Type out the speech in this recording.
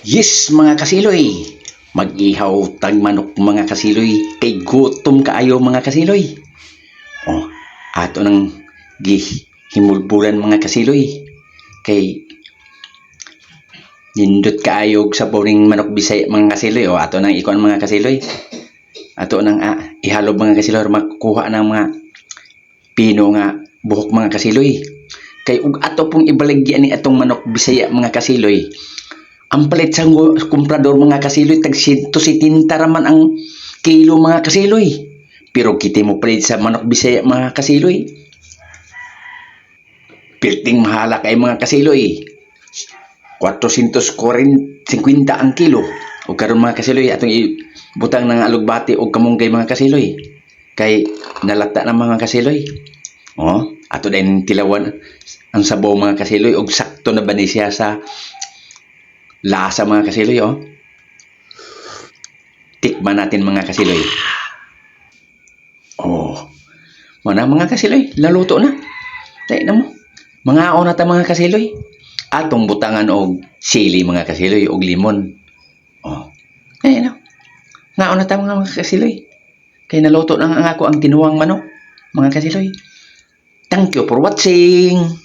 Yes, mga kasiloy. Mag-ihaw tag manok, mga kasiloy, kay gutom kaayo, mga kasiloy. Oh, ato nang gihimulbulan, mga kasiloy. Kay nindot kaayo og sabaw ning manok Bisaya, mga kasiloy. Oh, ato nang ikuan, mga kasiloy. Ato nang ihalob, mga kasiloy, aron makuha ng mga pino nga buhok, mga kasiloy. Kay ug ato pong ibaligya ni atong manok Bisaya, mga kasiloy. Ang palit sa komprador, mga kasiloy, tag 170 raman ang kilo, mga kasiloy. Pero kiti mo palit sa manok Bisaya, mga kasiloy, pirting mahala kay, mga kasiloy. 450 ang kilo. O karon, mga kasiloy, atong ibutang ng alugbati og kamunggay, mga kasiloy. Kay nalata na, mga kasiloy. Oh, ato din tilawan ang sabaw, mga kasiloy, og sakto na ba ni siya sa lasa, mga kasiloy, oh. Tikman natin, mga kasiloy. Oh. Mana, mga kasiloy, laluto na. Tayo na mo. Mga na ta, mga kasiloy. Atong butangan og sili, mga kasiloy, og limon. Oh. Ay na. Ngaon na ta, mga kasiloy. Kay naluto na nga ako ang tinuwang manok, mga kasiloy. Thank you for watching.